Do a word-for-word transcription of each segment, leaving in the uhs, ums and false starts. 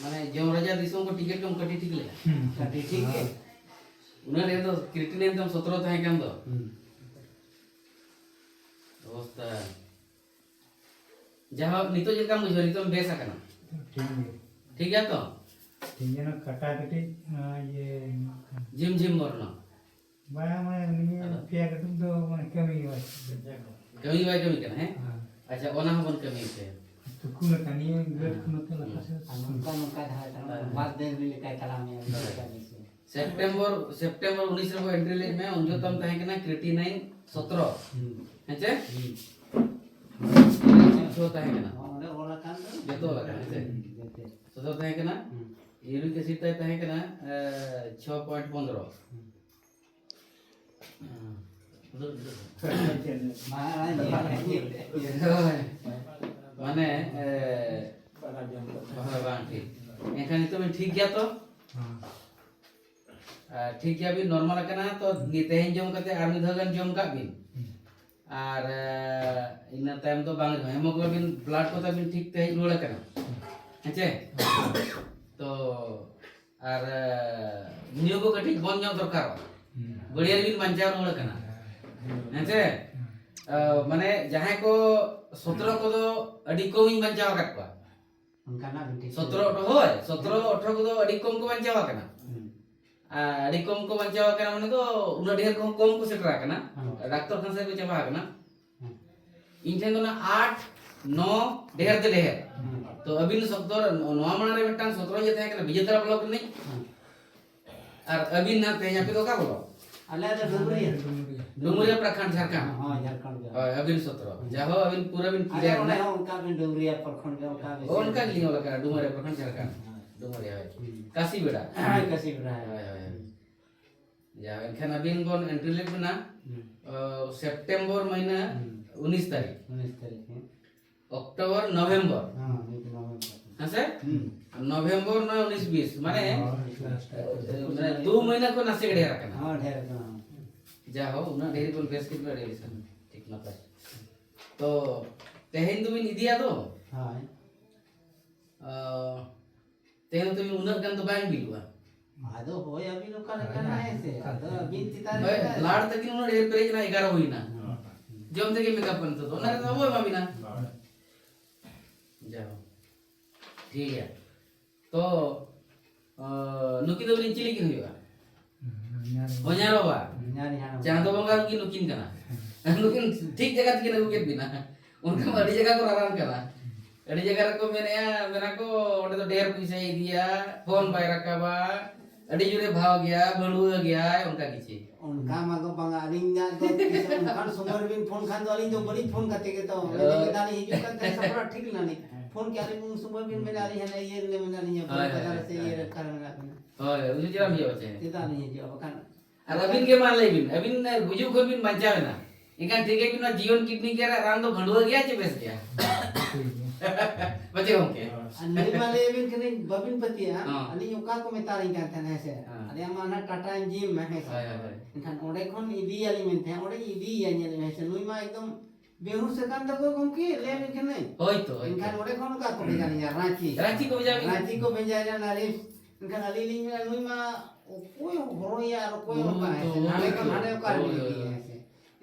ᱢᱟᱱᱮ ᱡᱚᱢ ᱨᱟᱡᱟ ᱫᱤᱥᱚᱢ ᱠᱚ ᱴᱤᱠᱤᱴ ᱠᱚ ᱠᱟᱹᱴᱤᱡ ᱴᱷᱤᱠ ᱞᱮᱫᱟ᱾ ᱟᱹᱰᱤ ᱴᱷᱤᱠ ᱜᱮ᱾ ᱩᱱᱟᱹᱜ ᱰᱷᱮᱨ ᱫᱚ ᱠᱨᱤᱴᱤᱱᱟᱭᱤᱱ ᱛᱟᱢ ᱥᱚᱛᱨᱚ ᱛᱟᱦᱮᱸ ᱠᱟᱱ ᱫᱚ᱾ ᱦᱩᱸ᱾ ᱚᱵᱚᱥᱛᱟ᱾ ᱡᱟᱦᱟᱸ ᱱᱤᱛᱚᱜ ᱪᱮᱫ ᱞᱮᱠᱟᱢ ᱵᱩᱡᱷᱟᱹᱣᱟ? ᱱᱤᱛᱚᱜ ᱮᱢ ᱵᱮᱥ ᱟᱠᱟᱱᱟ? ᱴᱷᱤᱠ ᱜᱮ᱾ ᱴᱷᱤᱠ ᱜᱮᱭᱟ ᱛᱚ? ᱴᱷᱤᱠ ᱜᱮᱭᱟ, ᱚᱱᱟ ᱠᱟᱴᱟ ᱠᱟᱹᱴᱤᱡ, ᱟᱸ, ᱤᱭᱟᱹ ᱡᱷᱤᱢ ᱡᱷᱤᱢ ᱵᱚᱨᱱᱚ᱾ ᱵᱟᱝ, ᱢᱟᱱᱮ, ᱱᱤᱭᱟᱹ ᱟᱫᱚ? ᱯᱮᱭᱟ ᱠᱟᱹᱴᱩᱵ ᱫᱚ, ᱢᱟᱱᱮ, ᱠᱟᱹᱢᱤ ᱜᱮ ᱵᱟᱭ ᱠᱟᱹᱢᱤ᱾ ᱠᱟᱹᱢᱤ ᱜᱮ ᱵᱟᱭ ᱠᱟᱹᱢᱤ ᱠᱟᱱᱟ, ᱦᱮᱸ? ᱦᱮᱸ᱾ ᱟᱪᱪᱷᱟ, ᱚᱱᱟ ᱦᱚᱸᱵᱚᱱ ᱠᱟᱹᱢᱤ ᱦᱚᱪᱚᱭᱟ᱾ ᱛᱩᱠᱩ ᱞᱮᱠᱟ, ᱱᱤᱭᱟᱹ ᱜᱟᱹᱴ ᱦᱮᱸ᱾ ᱠᱷᱚᱱ ᱱᱚᱛᱮ ᱞᱟᱛᱟᱨ ᱥᱮᱫ ᱟᱨ ᱱᱚᱝᱠᱟ, ᱱᱚᱝᱠᱟ ᱫᱷᱟᱨᱟ ᱛᱟᱲᱟᱢ, ᱦᱮᱸ᱾ ᱵᱟᱨ ᱫᱤᱱ ᱨᱤ ᱞᱮᱠᱟᱭ ᱛᱟᱲᱟᱢᱮᱜᱼᱟ, ᱦᱮᱸ᱾ ᱱᱚᱝᱠᱟ ᱜᱮ ᱥᱮ᱾ ᱥᱮᱯᱴᱮᱢᱵᱚᱨ, ᱥᱮᱯᱴᱮᱢᱵᱚᱨ ᱩᱱᱤᱥ ᱨᱮᱵᱚ entry ᱞᱮᱫ ᱢᱮ, ᱩᱱ ᱡᱚᱦᱚᱜ ᱛᱟᱢ ᱛᱟᱦᱮᱸ ᱠᱟᱱᱟ creatinine ᱥᱚᱛᱨᱚ᱾ ᱦᱩᱸ᱾ ᱦᱮᱸ ᱪᱮ? ᱦᱩᱸ᱾ ᱪᱷᱚ ᱛᱟᱦᱮᱸ ᱠᱟᱱᱟ᱾ ᱚᱸᱰᱮ ᱚᱞ ᱟᱠᱟᱱ ᱫᱚ᱾ ᱡᱚᱛᱚ ᱚᱞ ᱟᱠᱟᱱᱟ, ᱦᱮᱸ ᱥᱮ? ᱦᱩᱸ, ᱡᱚᱛᱚ᱾ ᱥᱚᱛᱨᱚ ᱛᱟᱦᱮᱸ ᱠᱟᱱᱟ᱾ ᱦᱩᱸ᱾ Uric acid ᱛᱟᱭ ᱛᱟᱦᱮᱸ ᱠᱟᱱᱟ, ᱮ, ᱪᱷᱚ point ᱯᱚᱱᱫᱽᱨᱚ᱾ ᱦᱩᱸ᱾ ᱦᱳᱭ᱾ ᱢᱟᱱᱮ, ᱮ, ᱵᱟᱝ ᱴᱷᱤᱠ᱾ ᱮᱱᱠᱷᱟᱱ ᱱᱤᱛᱚᱜ ᱵᱤᱱ ᱴᱷᱤᱠ ᱜᱮᱭᱟ ᱛᱚ? ᱦᱮᱸ᱾ ᱟᱨ ᱴᱷᱤᱠ ᱜᱮᱭᱟ, ᱵᱤᱱ normal ᱟᱠᱟᱱᱟ ᱛᱚ, ᱛᱮᱦᱮᱧ ᱡᱚᱢ ᱠᱟᱛᱮ ᱟᱨ ᱢᱤᱫ ᱫᱷᱟᱣ ᱜᱟᱱ ᱡᱚᱢ ᱠᱟᱜ ᱵᱤᱱ᱾ ᱦᱩᱸ᱾ ᱟᱨ, ᱮ, ᱤᱱᱟᱹ ᱛᱟᱭᱚᱢ ᱫᱚ ᱵᱟᱝ ᱨᱮᱦᱚᱸ hemoglobin blood ᱠᱚ ᱛᱟᱵᱤᱱ ᱴᱷᱤᱠ ᱛᱮ ᱦᱮᱡ ᱨᱩᱣᱟᱹᱲ ᱟᱠᱟᱱᱟ᱾ ᱦᱮᱸ ᱪᱮ? ᱛᱚ, ᱟᱨ, ᱮ, ᱧᱩ ᱠᱚ ᱠᱟᱹᱴᱤᱡ ᱵᱚᱱᱫ ᱧᱚᱜ ᱫᱚᱨᱠᱟᱨᱚᱜᱼᱟ᱾ ᱦᱩᱸ᱾ ᱵᱟᱹᱲᱤᱭᱟᱹ ᱨᱮᱵᱤᱱ ᱵᱟᱧᱪᱟᱣ ᱨᱩᱣᱟᱹᱲ ᱟᱠᱟᱱᱟ᱾ ᱦᱮᱸ᱾ ᱦᱮᱸ ᱪᱮ? ᱦᱮᱸ᱾ ᱮ, ᱢᱟᱱᱮ, ᱡᱟᱦᱟᱸᱭ ᱠᱚ ᱥᱚᱛᱨᱚ ᱠᱚᱫᱚ ᱟᱹᱰᱤ ᱠᱚᱢ ᱤᱧ ᱵᱟᱧᱪᱟᱣ ᱟᱠᱟᱫ ᱠᱚᱣᱟ᱾ ᱚᱱᱠᱟᱱᱟᱜ ᱵᱤᱱ ᱴᱷᱤᱠ ᱥᱚᱛᱨᱚ, ᱦᱳᱭ, ᱥᱚᱛᱨᱚ, ᱟᱴᱷᱨᱚ ᱠᱚᱫᱚ ᱟᱹᱰᱤ ᱠᱚᱢ ᱠᱚ ᱵᱟᱧᱪᱟᱣ ᱟᱠᱟᱱᱟ᱾ ᱦᱩᱸ᱾ ᱟᱨ ᱟᱹᱰᱤ ᱠᱚᱢ ᱠᱚ ᱵᱟᱧᱪᱟᱣ ᱟᱠᱟᱱᱟ, ᱢᱟᱱᱮ ᱫᱚ ᱩᱱᱟᱹᱜ ᱰᱷᱮᱨ ᱠᱚᱦᱚᱸ ᱠᱚᱢ ᱠᱚ ᱥᱮᱴᱮᱨ ᱟᱠᱟᱱᱟ᱾ ᱦᱩᱸ᱾ ᱰᱟᱠᱛᱚᱨ ᱠᱷᱟᱱ ᱥᱮᱫ ᱠᱚ ᱪᱟᱵᱟ ᱟᱠᱟᱱᱟ᱾ ᱦᱩᱸ᱾ ᱤᱧ ᱴᱷᱮᱱ ᱫᱚ ᱚᱱᱟ ᱟᱴ, ᱱᱚ, ᱰᱷᱮᱨ ᱛᱮ ᱰᱷᱮᱨ᱾ ᱦᱩᱸ᱾ ᱛᱚ ᱟᱹᱵᱤᱱ ᱥᱚᱛᱨᱚ, ᱱᱚᱣᱟ ᱢᱟᱲᱟᱝ ᱨᱮ ᱢᱤᱫᱴᱟᱝ ᱥᱚᱛᱨᱚ ᱤᱭᱟᱹ ᱛᱟᱦᱮᱸ ᱠᱟᱱᱟ, ᱵᱤᱡᱮᱛᱟᱲᱟ block ᱨᱤᱱᱤᱡ᱾ ᱦᱩᱸ᱾ ᱟᱨ ᱟᱹᱵᱤᱱ ᱱᱟᱜ ᱛᱮᱦᱮᱧ ᱟᱯᱮ ᱫᱚ ᱚᱠᱟ ᱵᱚᱞᱚ? ᱟᱞᱮ ᱫᱚ ᱰᱩᱢᱩᱨᱤᱭᱟᱹ᱾ ᱰᱩᱢᱩᱨᱤᱭᱟᱹ ᱯᱨᱚᱠᱷᱚᱸᱰ, ᱡᱷᱟᱲᱠᱷᱚᱸᱰ᱾ ᱦᱚᱸ, ᱡᱷᱟᱲᱠᱷᱚᱸᱰ ᱜᱮ᱾ ᱦᱳᱭ, ᱟᱹᱵᱤᱱ ᱥᱚᱛᱨᱚ᱾ ᱦᱩᱸ᱾ ᱡᱟᱦᱳ, ᱟᱹᱵᱤᱱ ᱯᱩᱨᱟᱹ ᱵᱤᱱ ᱟᱞᱮ clear ᱚᱸᱰᱮ ᱮᱱᱟ᱾ ᱦᱚᱸ ᱚᱱᱠᱟ ᱵᱤᱱ ᱰᱩᱢᱩᱨᱤᱭᱟᱹ ᱯᱨᱚᱠᱷᱚᱸᱰ ᱜᱮ, ᱚᱱᱠᱟ ᱵᱤᱱ ᱚ, ᱚᱱᱠᱟ ᱜᱮᱞᱤᱧ ᱚᱞ ᱟᱠᱟᱫᱼᱟ, ᱰᱩᱢᱩᱨᱤᱭᱟᱹ ᱯᱨᱚᱠᱷᱚᱸᱰ, ᱡᱷᱟᱲᱠᱷᱚᱸᱰ᱾ ᱦᱳᱭ᱾ ᱰᱩᱢᱩᱨᱤᱭᱟᱹ, ᱦᱳᱭ᱾ ᱦᱩᱸ᱾ ᱠᱟᱥᱤ ᱵᱮᱲᱟ᱾ ᱦᱳᱭ, ᱠᱟᱥᱤ ᱵᱮᱲᱟ, ᱦᱳᱭ᱾ ᱦᱳᱭ, ᱦᱳᱭ, ᱦᱳᱭ᱾ ᱦᱩᱸ᱾ ᱡᱟᱦᱳ, ᱮᱱᱠᱷᱟᱱ ᱟᱹᱵᱤᱱ ᱵᱚᱱ entry ᱞᱮᱫ ᱵᱮᱱᱟ, ᱦᱩᱸ᱾ ᱚ, ᱥᱮᱯᱴᱮᱢᱵᱚᱨ ᱢᱟᱹᱦᱱᱟᱹ ᱦᱩᱸ᱾ ᱩᱱᱤᱥ ᱛᱟᱹᱨᱤᱠᱷ᱾ ᱩᱱᱤᱥ ᱛᱟᱹᱨᱤᱠᱷ, ᱦᱮᱸ᱾ October, November. ᱦᱮᱸ, ᱱᱤᱛ ᱱᱚᱵᱷᱮᱢᱵᱚᱨ᱾ ᱦᱮᱸ ᱥᱮ? ᱦᱩᱸ᱾ ᱱᱚᱵᱷᱮᱢᱵᱚᱨ ᱱᱚᱣᱟ ᱩᱱᱤᱥ ᱵᱤᱥ, ᱢᱟᱱᱮ, ᱦᱳᱭ, last ᱨᱮ᱾ ᱢᱟᱱᱮ, ᱫᱩ ᱢᱟᱹᱦᱱᱟᱹ ᱠᱷᱚᱱ ᱱᱟᱥᱮ ᱰᱷᱮᱨ ᱟᱠᱟᱱᱟ᱾ ᱦᱳᱭ, ᱰᱷᱮᱨ ᱟᱠᱟᱱᱟ᱾ ᱡᱟᱦᱳ, ᱩᱱᱟᱹᱜ ᱰᱷᱮᱨ ᱵᱚᱱ ᱵᱮᱥ ᱠᱮᱫ ᱫᱚ ᱟᱹᱰᱤ ᱟᱹᱰᱤ ᱥᱟᱨᱦᱟᱣ᱾ ᱴᱷᱤᱠ ᱱᱟᱯᱟᱭ᱾ ᱛᱚ, ᱛᱮᱦᱮᱧ ᱫᱚᱵᱤᱱ ᱤᱫᱤᱭᱟ ᱛᱚ? ᱦᱳᱭ᱾ ᱚ, ᱛᱮᱦᱮᱧ ᱛᱚ ᱩᱱᱟᱹᱜ ᱜᱟᱱ ᱫᱚ ᱵᱟᱝ ᱵᱤᱞᱩᱜᱼᱟ᱾ ᱟᱫᱚ ᱦᱳᱭ, ᱟᱹᱵᱤᱱ ᱚᱠᱟ ᱞᱮᱠᱟᱱᱟ, ᱦᱮᱸ ᱥᱮ? ᱟᱫᱚ ᱟᱹᱵᱤᱱ ᱪᱮᱛᱟᱱ ᱨᱮ ᱦᱳᱭ, ᱠᱟᱱᱟ᱾ ᱞᱟᱲ ᱛᱟᱹᱠᱤᱱ ᱩᱱᱟᱹᱜ ᱰᱷᱮᱨ ᱯᱮᱨᱮᱡ ᱮᱱᱟ, ᱮᱜᱟᱨᱚ ᱦᱩᱭᱱᱟ᱾ ᱦᱳᱭ᱾ ᱡᱚᱢ ᱛᱮᱜᱮ ᱢᱮᱠᱟᱯ ᱱᱤᱛᱚᱜ ᱫᱚ, ᱚᱱᱟ ᱨᱮᱫᱚ ᱵᱟᱵᱚ ᱮᱢᱟ ᱵᱤᱱᱟ᱾ ᱦᱳᱭ᱾ ᱡᱟᱭᱦᱳᱠ, ᱴᱷᱤᱠ ᱜᱮᱭᱟ᱾ ᱛᱚ, ᱟᱸ, ᱱᱩᱠᱤᱱ ᱫᱚ ᱵᱤᱱ ᱪᱤᱞᱤ ᱠᱤᱱ ᱦᱩᱭᱩᱜᱼᱟ? ᱦᱩᱸ, ᱦᱚᱧᱦᱟᱨ᱾ ᱦᱚᱧᱦᱟᱨ ᱵᱟᱵᱟ᱾ ᱦᱚᱧᱦᱟᱨ ᱦᱟᱲᱟᱢ᱾ ᱪᱟᱸᱫᱚ ᱵᱚᱸᱜᱟ ᱜᱮ ᱱᱩᱠᱤᱱ ᱠᱟᱱᱟ᱾ ᱱᱩᱠᱤᱱ ᱴᱷᱤᱠ ᱡᱟᱭᱜᱟ ᱛᱮᱠᱤᱱ ᱟᱹᱜᱩ ᱠᱮᱫ ᱵᱤᱱᱟ᱾ ᱚᱱᱠᱟ ᱢᱟ ᱟᱹᱰᱤ ᱡᱟᱭᱜᱟ ᱠᱚ ᱨᱟᱨᱟᱱ ᱠᱟᱱᱟ᱾ ᱟᱹᱰᱤ ᱡᱟᱭᱜᱟ ᱨᱮᱠᱚ ᱢᱮᱱᱮᱜᱼᱟ, ᱢᱮᱱᱟ ᱠᱚ, ᱚᱸᱰᱮ ᱫᱚ ᱰᱷᱮᱨ ᱯᱚᱭᱥᱟᱭ ᱤᱫᱤᱭᱟ, ᱯᱷᱳᱱ ᱵᱟᱭ ᱨᱟᱠᱟᱵᱟ, ᱟᱹᱰᱤ ᱡᱳᱨᱮ ᱵᱷᱟᱣ ᱜᱮᱭᱟ, ᱵᱷᱟᱹᱲᱩᱣᱟᱹ ᱜᱮᱭᱟᱭ, ᱚᱱᱠᱟ ᱠᱤᱪᱷᱤ᱾ ᱚᱱᱠᱟ ᱢᱟ ᱜᱚ ᱵᱟᱝᱟ, ᱟᱹᱞᱤᱧᱟᱜ ᱫᱚ ᱛᱤᱥ ᱚᱱᱠᱟᱱ ᱥᱚᱢᱚᱭ ᱨᱮᱵᱤᱱ ᱯᱷᱳᱱ ᱠᱷᱟᱱ ᱫᱚ ᱟᱹᱞᱤᱧ ᱫᱚ ᱵᱟᱹᱞᱤᱧ ᱯᱷᱳᱱ ᱠᱟᱛᱮ ᱜᱮ ᱛᱚ, ᱦᱳᱭ᱾ ᱢᱮᱱᱮᱫ ᱜᱮ ᱛᱟᱦᱮᱸ ᱞᱤᱧ ᱦᱤᱡᱩᱜ ᱠᱟᱱ ᱛᱟᱦᱮᱸ, ᱥᱟᱯᱲᱟᱣ ᱴᱷᱤᱠ ᱞᱮᱱᱟᱞᱤᱧ᱾ ᱯᱷᱳᱱ ᱠᱮᱜᱼᱟ ᱞᱤᱧ ᱩᱱ ᱥᱚᱢᱚᱭ ᱵᱤᱱ ᱢᱮᱱᱟ, "ᱟᱹᱞᱤᱧ ᱦᱟᱱᱮ ᱤᱭᱟᱹ ᱨᱮ ᱢᱮᱱᱟᱜ ᱞᱤᱧᱟ, ᱦᱳᱭ, ᱦᱳᱭ, ᱵᱟᱡᱟᱨ ᱥᱮ ᱦᱳᱭ᱾ ᱤᱭᱟᱹ ᱨᱮ ᱚᱠᱟ ᱨᱮ ᱢᱮᱱᱟᱜ ᱵᱤᱱᱟ?" ᱦᱳᱭ, ᱦᱳᱭ, ᱩᱱᱤ ᱪᱮᱫᱟᱜ ᱮᱢ ᱦᱤᱡᱩᱜᱼᱟ, ᱪᱮ? ᱪᱮᱫᱟᱜ ᱞᱤᱧ ᱦᱤᱡᱩᱜᱼᱟ ᱵᱟᱠᱷᱟᱱ? ᱟᱨ ᱟᱹᱵᱤᱱ ᱜᱮ ᱢᱟ ᱞᱟᱹᱭ ᱵᱤᱱ, ᱟᱹᱵᱤᱱ ᱜᱩᱡᱩᱜ ᱠᱷᱚᱱ ᱵᱤᱱ ᱵᱟᱧᱪᱟᱣ ᱮᱱᱟ, ᱮᱱᱠᱷᱟᱱ ᱴᱷᱤᱠ ᱜᱮ ᱵᱤᱱ ᱱᱚᱣᱟ ᱡᱤᱭᱚᱱ ᱠᱤᱰᱱᱤ ᱠᱮᱭᱟᱨ ᱨᱮᱭᱟᱜ ᱨᱟᱱ ᱫᱚ ᱵᱷᱟᱹᱰᱩᱣᱟᱹ ᱜᱮᱭᱟ ᱪᱮ ᱵᱮᱥ ᱜᱮᱭᱟ? ᱯᱟᱪᱮ ᱜᱚᱢᱠᱮ? ᱟᱨ ᱱᱩᱭ ᱢᱟ ᱞᱟᱹᱭ ᱟᱹᱵᱤᱱ ᱠᱟᱹᱱᱟᱹᱧ, ᱵᱟᱹᱵᱤᱱ ᱯᱟᱹᱛᱭᱟᱹᱜᱼᱟ, ᱦᱚᱸ᱾ ᱟᱹᱞᱤᱧ ᱚᱠᱟ ᱠᱚ ᱢᱮᱛᱟ ᱞᱤᱧ ᱠᱟᱱ ᱛᱟᱦᱮᱱᱟ, ᱦᱮᱸ ᱥᱮ? ᱦᱮᱸ᱾ ᱟᱞᱮᱭᱟᱜ ᱢᱟ ᱚᱱᱟ ᱴᱟᱴᱟ ᱡᱤᱢ ᱢᱮ, ᱦᱮᱸ ᱥᱮ? ᱦᱳᱭ, ᱦᱳᱭ, ᱦᱳᱭ᱾ ᱮᱱᱠᱷᱟᱱ ᱚᱸᱰᱮ ᱠᱷᱚᱱ ᱤᱫᱤᱭᱟᱞᱤᱧ ᱢᱮᱱᱛᱮ, ᱚᱸᱰᱮᱧ ᱤᱫᱤᱭᱮᱭᱟ, ᱧᱮᱞ ᱢᱮ, ᱦᱮᱸ ᱥᱮ? ᱱᱩᱭ ᱢᱟ ᱮᱠᱫᱚᱢ ᱵᱮᱦᱩᱥ ᱟᱠᱟᱱ ᱫᱚᱠᱚ ᱜᱚᱢᱠᱮ, ᱞᱟᱹᱭ ᱟᱹᱵᱤᱱ ᱠᱟᱹᱱᱟᱹᱧ᱾ ᱦᱳᱭ ᱛᱚ, ᱦᱳᱭ ᱛᱚ᱾ ᱮᱱᱠᱷᱟᱱ ᱚᱸᱰᱮ ᱠᱷᱚᱱ ᱚᱠᱟ ᱠᱚ ᱵᱷᱮᱡᱟ ᱞᱤᱧᱟ? ᱨᱟᱸᱪᱤ᱾ ᱨᱟᱸᱪᱤ ᱠᱚ ᱵᱷᱮᱡᱟ ᱵᱤᱱᱟ? ᱨᱟᱸᱪᱤ ᱠᱚ ᱵᱷᱮᱡᱟᱭᱮᱭᱟ, ᱚᱱᱟ ᱨᱤᱢᱥ᱾ ᱮᱱᱠᱷᱟᱱ ᱟᱹᱞᱤᱧ ᱞᱤᱧ ᱢᱮᱱᱟ, ᱱᱩᱭ ᱢᱟ ᱚᱠᱚᱭ ᱦᱚᱨᱚᱭᱟ ᱟᱨ ᱚᱠᱚᱭ ᱦᱳᱭ ᱚᱱᱠᱟ, ᱛᱚ, ᱦᱮᱸ ᱥᱮ? ᱦᱳᱭ ᱱᱟᱸᱰᱮ ᱛᱚ᱾ ᱠᱷᱚᱱ ᱦᱟᱸᱰᱮ ᱚᱠᱟ ᱨᱮ ᱦᱳᱭ, ᱤᱫᱤᱭᱟ, ᱦᱳᱭ, ᱦᱮᱸ ᱥᱮ?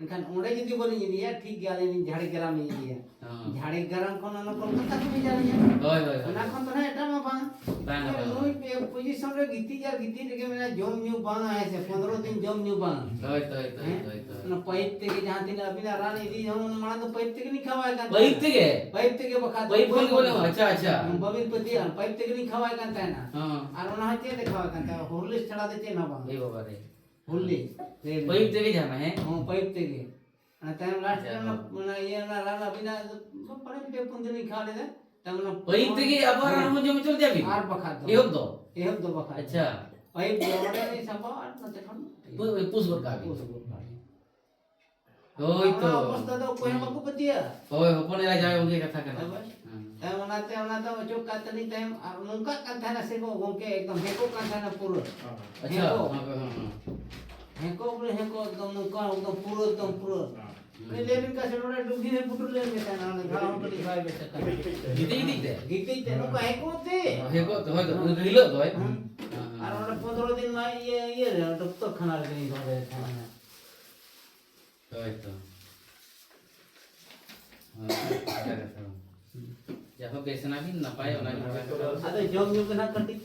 ᱮᱱᱠᱷᱟᱱ ᱚᱸᱰᱮ ᱡᱩᱫᱤ ᱵᱟᱹᱞᱤᱧ ᱤᱫᱤᱭᱟ, ᱴᱷᱤᱠ ᱜᱮᱭᱟ, ᱟᱹᱞᱤᱧ ᱞᱤᱧ ᱡᱷᱟᱲᱜᱨᱟᱢ ᱞᱤᱧ ᱤᱫᱤᱭᱟ᱾ ᱦᱚᱸ᱾ ᱡᱷᱟᱲᱜᱨᱟᱢ ᱠᱷᱚᱱ ᱚᱱᱟ ᱠᱳᱞᱠᱟᱛᱟ ᱠᱚ ᱵᱷᱮᱡᱟ ᱞᱤᱧᱟ᱾ ᱦᱳᱭ, ᱦᱳᱭ, ᱦᱳᱭ᱾ ᱚᱱᱟ ᱠᱷᱚᱱ ᱫᱚ ᱱᱟᱦᱟᱜ ᱮᱴᱟᱜ ᱢᱟ ᱵᱟᱝ᱾ ᱵᱟᱝ, ᱵᱟᱝ, ᱱᱩᱭ ᱵᱟᱝ᱾ ᱯᱮ position ᱨᱮ ᱜᱤᱛᱤᱡ ᱟᱨ ᱜᱤᱛᱤᱡ ᱨᱮᱜᱮ ᱢᱮᱱᱟᱭᱟ, ᱡᱚᱢ ᱧᱩ ᱵᱟᱝ, ᱦᱮᱸ ᱥᱮ, ᱯᱚᱱᱨᱚ ᱫᱤᱱ ᱡᱚᱢ ᱧᱩ ᱵᱟᱝ᱾ ᱦᱳᱭ, ᱦᱳᱭ, ᱦᱳᱭ, ᱦᱮᱸ? ᱦᱳᱭ, ᱦᱳᱭ᱾ ᱚᱱᱟ ᱯᱟᱭᱤᱯ ᱛᱮᱜᱮ ᱡᱟᱦᱟᱸ ᱛᱤᱱᱟᱹᱜ ᱟᱹᱵᱤᱱᱟᱜ ᱨᱟᱱ ᱤᱫᱤ ᱡᱚᱝ, ᱢᱟᱲᱟᱝ ᱫᱚ ᱯᱟᱭᱤᱯ ᱛᱮᱜᱮ ᱞᱤᱧ ᱠᱷᱟᱣᱟᱭ ᱠᱟᱱ ᱯᱟᱭᱤᱯ ᱛᱟᱦᱮᱸᱱᱟ᱾ ᱛᱮᱜᱮ? ᱯᱟᱭᱤᱯ ᱛᱮᱜᱮ ᱵᱟᱠᱷᱟᱡ ᱫᱚ ᱯᱟᱭᱤᱯ ᱠᱷᱚᱱ ᱜᱮ ᱵᱟᱹᱱᱩᱜᱼᱟ? ᱟᱪᱪᱷᱟ, ᱟᱪᱪᱷᱟ᱾ ᱵᱟᱹᱵᱤᱱ ᱯᱟᱹᱛᱭᱟᱹᱜᱼᱟ, ᱯᱟᱭᱤᱯ ᱛᱮᱜᱮ ᱞᱤᱧ ᱠᱷᱟᱣᱟᱭ ᱠᱟᱱ ᱛᱟᱦᱮᱸᱱᱟ᱾ ᱦᱚᱸ᱾ ᱟᱨ ᱚᱱᱟ ᱦᱚᱸ ᱪᱮᱫ ᱞᱮ ᱠᱷᱟᱣᱟᱭ ᱠᱟᱱ ᱛᱟᱦᱮᱸᱱᱟ? ᱦᱚᱨᱞᱤᱠᱥ ᱪᱷᱟᱲᱟ ᱫᱚ ᱪᱮᱫ ᱦᱚᱸ ᱵᱟᱝ᱾ ᱮ ᱵᱟᱵᱟ ᱨᱮ᱾ ᱦᱚᱨᱞᱤᱠᱥ᱾ ᱯᱟᱭᱤᱯ ᱛᱮᱜᱮ ᱡᱟᱦᱟᱸ, ᱦᱮᱸ? ᱦᱚᱸ, ᱯᱟᱭᱤᱯ ᱛᱮᱜᱮ᱾ ᱚᱱᱟ ᱛᱟᱭᱚᱢ ᱞᱟᱥᱴ ᱨᱮ ᱡᱟᱭᱦᱳᱠ᱾ ᱚᱱᱟ, ᱚᱱᱟ ᱤᱭᱟᱹ, ᱚᱱᱟ ᱨᱟᱱ ᱟᱹᱵᱤᱱᱟᱜ ᱫᱚ ᱯᱟᱞᱮᱱ ᱯᱮ ᱯᱩᱱ ᱫᱤᱱ ᱞᱤᱧ ᱠᱷᱟᱣᱟ ᱞᱮᱫᱟ᱾ ᱛᱟᱨ ᱢᱟᱱᱮ ᱯᱟᱹᱭᱤᱯ ᱛᱮᱜᱮ ᱟᱵᱟᱨ ᱦᱮᱸ᱾ ᱟᱨᱦᱚᱸ ᱡᱚᱢ ᱦᱚᱪᱚ ᱞᱮᱫᱮᱭᱟ ᱵᱤᱱ? ᱟᱨ ᱵᱟᱠᱷᱟᱡ ᱫᱚ᱾ ᱮᱦᱚᱵ ᱫᱚ? ᱮᱦᱚᱵ ᱫᱚ ᱵᱟᱠᱷᱟᱡ᱾ ᱟᱪᱪᱷᱟ᱾ ᱯᱟᱹᱭᱤᱯ ᱫᱚ ᱚᱸᱰᱮ ᱞᱤᱧ ᱥᱟᱵᱟ ᱟᱨ ᱱᱚᱛᱮ ᱠᱷᱚᱱ ᱯᱩ-, ᱯᱩᱥ ᱜᱚᱫ ᱠᱟᱜ ᱵᱤᱱ᱾ ᱯᱩᱥ ᱜᱚᱫ ᱠᱟᱜ ᱵᱤᱱ᱾ ᱦᱳᱭ ᱛᱚ᱾ ᱚᱱᱟ ᱚᱵᱚᱥᱛᱟ ᱫᱚ ᱚᱠᱚᱭ ᱦᱚᱸ ᱵᱟᱠᱚ ᱯᱟᱹᱛᱭᱟᱹᱜᱼᱟ᱾ ᱦᱳᱭ, ᱦᱚᱯᱚᱱ ᱮᱨᱟ ᱡᱟᱶᱟᱭ ᱜᱚᱢᱠᱮ ᱠᱟᱛᱷᱟ ᱠᱟᱱᱟ᱾ ᱛᱚᱵᱮ? ᱦᱮᱸ᱾ ᱛᱟᱭᱚᱢ ᱚᱱᱟᱛᱮ, ᱚᱱᱟ ᱫᱚ ᱚᱪᱚᱜ ᱠᱟᱜ ᱛᱟᱹᱞᱤᱧ ᱛᱟᱭᱚᱢ, ᱟᱨ ᱱᱚᱝᱠᱟᱜ ᱠᱟᱱ ᱛᱟᱦᱮᱱᱟ ᱥᱮ ᱜᱚ-, ᱜᱚᱢᱠᱮ ᱮᱠᱫᱚᱢ ᱦᱮᱸᱠᱚᱜ ᱠᱟᱱ ᱛᱟᱦᱮᱱᱟ ᱯᱩᱨᱟᱹ᱾ ᱟᱪᱪᱷᱟ, ᱦᱮᱸᱠᱚᱜ᱾ ᱦᱮᱸ, ᱦᱮᱸ, ᱦᱮᱸ᱾ ᱦᱮᱸᱠᱚᱜ ᱵᱚᱞᱮ ᱦᱮᱸᱠᱚᱜ ᱮᱠᱫᱚᱢ ᱱᱚᱝᱠᱟ, ᱮᱠᱫᱚᱢ ᱯᱩᱨᱟᱹ, ᱮᱠᱫᱚᱢ ᱯᱩᱨᱟᱹ᱾ ᱦᱮᱸ᱾ ᱩᱱᱤ ᱞᱟᱹᱭ ᱞᱮᱱ ᱠᱷᱟᱱ ᱥᱮ ᱱᱚᱰᱮ ᱰᱩᱵᱷᱤ ᱨᱮ ᱯᱩᱴᱩᱨ ᱞᱮᱱ ᱜᱮ ᱛᱟᱦᱮᱱᱟ, ᱚᱱᱟ ᱜᱷᱟᱣ ᱦᱚᱸ ᱠᱟᱹᱴᱤᱡ ᱵᱟᱭ ᱵᱮᱥ ᱟᱠᱟᱱᱟ᱾ ᱜᱤᱛᱤᱡ ᱜᱤᱛᱤᱡ ᱛᱮ? ᱜᱤᱛᱤᱡ ᱛᱮ, ᱱᱚᱝᱠᱟ ᱦᱮᱸᱠᱚ ᱛᱮ᱾ ᱦᱮᱸᱠᱚ ᱛᱮ, ᱦᱳᱭ ᱛᱚ, ᱩᱱ ᱦᱤᱞᱳᱜ ᱫᱚ, ᱦᱳᱭ᱾ ᱦᱮᱸ᱾ ᱦᱮᱸ, ᱦᱮᱸ᱾ ᱟᱨ ᱚᱸᱰᱮ ᱯᱚᱱᱫᱽᱨᱚ ᱫᱤᱱ ᱢᱟ ᱤᱭᱟᱹ, ᱤᱭᱟᱹ ᱨᱮ, ᱰᱚᱠᱛᱚᱨ ᱠᱷᱟᱱᱟ ᱨᱮ ᱫᱚᱦᱚ ᱞᱮᱫᱮ ᱛᱟᱦᱮᱱᱟ᱾ ᱦᱳᱭ ᱛᱚ᱾ ᱦᱳᱭ, ᱠᱟᱛᱷᱟ ᱠᱟᱛᱷᱟ᱾ ᱦᱩᱸ᱾ ᱡᱟᱦᱳ, ᱵᱮᱥ ᱮᱱᱟ ᱵᱤᱱ, ᱱᱟᱯᱟᱭ, ᱚᱱᱟ ᱜᱮ ᱵᱟᱲᱟᱭ ᱠᱟᱱᱟ᱾ ᱟᱫᱚ ᱡᱚᱢ ᱧᱩ ᱜᱮ ᱱᱟᱜ ᱠᱟᱹᱴᱤᱡ᱾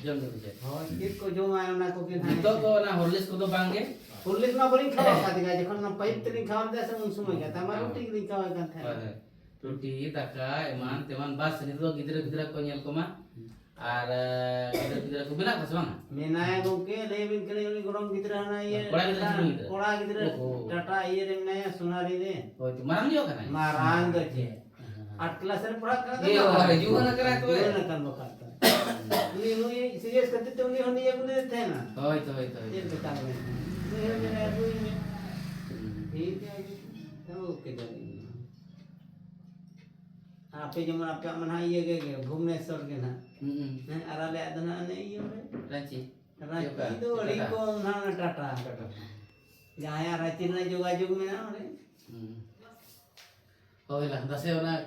ᱡᱚᱢ ᱧᱩ ᱪᱮᱫ? ᱦᱳᱭ, ᱪᱮᱫ ᱠᱚ ᱡᱚᱢᱟ ᱚᱱᱟ ᱠᱚᱜᱮ ᱱᱟᱜ᱾ ᱱᱤᱛᱚᱜ ᱫᱚ ᱚᱱᱟ ᱦᱚᱨᱞᱤᱠᱥ ᱠᱚᱫᱚ ᱵᱟᱝ ᱜᱮ? ᱦᱚᱨᱞᱤᱠᱥ ᱢᱟ ᱵᱟᱹᱞᱤᱧ ᱠᱷᱟᱣᱟᱣ ᱟᱠᱟᱫᱮᱭᱟ, ᱡᱚᱠᱷᱚᱱ ᱚᱱᱟ ᱯᱟᱭᱤᱯ ᱛᱮᱞᱤᱧ ᱠᱷᱟᱣᱟᱣ ᱞᱮᱫᱮᱭᱟ ᱥᱮ, ᱩᱱ ᱥᱚᱢᱚᱭ ᱜᱮ᱾ ᱛᱟᱢᱟ ᱦᱮᱸ᱾ ᱨᱩᱴᱤ ᱜᱮᱞᱤᱧ ᱠᱷᱟᱣᱟᱣ ᱠᱟᱱ ᱛᱟᱦᱮᱸᱱᱟ᱾ ᱦᱳᱭ, ᱦᱳᱭ᱾ ᱨᱩᱴᱤ, ᱫᱟᱠᱟ, ᱮᱢᱟᱱ ᱛᱮᱢᱟᱱ, ᱵᱟᱥ, ᱱᱤᱛᱚᱜ ᱫᱚ ᱜᱤᱫᱽᱨᱟᱹ ᱯᱤᱫᱽᱨᱟᱹ ᱠᱚ ᱧᱮᱞ ᱠᱚᱢᱟ᱾ ᱦᱩᱸ᱾ ᱟᱨ, ᱮ, ᱜᱤᱫᱽᱨᱟᱹ ᱯᱤᱫᱽᱨᱟᱹ ᱠᱚ ᱢᱮᱱᱟᱜ ᱠᱚᱣᱟ ᱥᱮ ᱵᱟᱝᱟ? ᱢᱮᱱᱟᱭᱟ ᱜᱚᱝᱠᱮ, ᱞᱟᱹᱭ ᱵᱤᱱ ᱠᱟᱹᱱᱟᱹᱧ, ᱩᱱᱤ ᱜᱚᱲᱚᱢ ᱜᱤᱫᱽᱨᱟᱹ ᱦᱟᱱᱟ ᱤᱭᱟᱹ ᱠᱚᱲᱟ ᱜᱤᱫᱽᱨᱟᱹ ᱥᱮ ᱴᱟᱴᱟ, ᱠᱩᱲᱤ ᱜᱤᱫᱽᱨᱟᱹ? ᱠᱚᱲᱟ ᱜᱤᱫᱽᱨᱟᱹ ᱳᱦᱳ᱾ ᱴᱟᱴᱟ ᱤᱭᱟᱹ ᱨᱮ ᱢᱮᱱᱟᱭᱟ, ᱥᱳᱱᱟᱨᱤ ᱨᱮ᱾ ᱦᱳᱭ ᱛᱚ, ᱢᱟᱨᱟᱝ ᱧᱚᱜ ᱠᱟᱱᱟᱭ? ᱢᱟᱨᱟᱝ ᱫᱚ ᱪᱮᱫ? ᱦᱮᱸ, ᱦᱮᱸ᱾ ᱟᱴ ᱠᱞᱟᱥ ᱨᱮ ᱯᱟᱲᱦᱟᱜ ᱠᱟᱱᱟ ᱛᱚ? ᱮ ᱵᱟᱵᱟ ᱨᱮ, ᱡᱩᱣᱟᱹᱱ ᱟᱠᱟᱱᱟᱭ ᱛᱚᱵᱮ᱾ ᱡᱩᱣᱟᱹᱱ ᱟᱠᱟᱱ ᱵᱟᱠᱷᱟᱱ ᱫᱚ᱾ ᱩᱱᱤ, ᱱᱩᱭ ᱥᱤᱨᱤᱭᱟᱥ ᱠᱷᱟᱹᱛᱤᱨ ᱛᱮ ᱩᱱᱤ ᱦᱚᱸ ᱱᱤᱭᱟᱹ ᱠᱚ ᱞᱟᱹᱭ ᱛᱟᱦᱮᱱᱟ᱾ ᱦᱳᱭ ᱛᱚ, ᱦᱳᱭ ᱛᱚ, ᱦᱳᱭ ᱪᱮᱫ ᱛᱚ᱾ ᱞᱮᱠᱟ ᱢᱮᱱᱟᱭᱟ? ᱱᱩᱭ ᱦᱚᱸ ᱢᱮᱱᱟᱭᱟ, ᱟᱹᱜᱩᱭ ᱢᱮ᱾ ᱦᱩᱸ᱾ ᱴᱷᱤᱠ ᱜᱮᱭᱟ, ᱟᱹᱜᱩ ᱠᱮᱫᱟᱞᱤᱧ᱾ ᱟᱯᱮ ᱡᱮᱢᱚᱱ ᱟᱯᱮᱭᱟᱜ ᱢᱟ ᱱᱟᱦᱟᱜ ᱤᱭᱟᱹ ᱜᱮ, ᱜᱮ, ᱵᱷᱩᱵᱽᱱᱮᱥᱚᱨ ᱜᱮ ᱱᱟᱦᱟᱜ᱾ ᱦᱩᱸ, ᱦᱩᱸ᱾ ᱦᱮᱸ, ᱟᱨ ᱟᱞᱮᱭᱟᱜ ᱫᱚ ᱱᱟᱦᱟᱜ ᱚᱱᱮ ᱤᱭᱟᱹ ᱨᱮ᱾ ᱨᱟᱸᱪᱤ᱾ ᱨᱟᱸᱪᱤ ᱚᱠᱟ? ᱫᱚ ᱟᱹᱰᱤ ᱴᱟᱴᱟ? ᱠᱚᱢ ᱱᱟᱦᱟᱜ, ᱚᱱᱟ ᱴᱟᱴᱟ᱾ ᱴᱟᱴᱟ᱾ ᱡᱟᱦᱟᱸᱭᱟᱜ ᱨᱟᱸᱪᱤ ᱨᱮᱱᱟᱜ ᱡᱳᱜᱟᱡᱳᱜᱽ ᱢᱮᱱᱟᱜᱼᱟ ᱚᱸᱰᱮ᱾ ᱦᱩᱸ᱾ ᱦᱳᱭ, ᱞᱟᱦᱟ ᱥᱮ ᱚᱱᱟ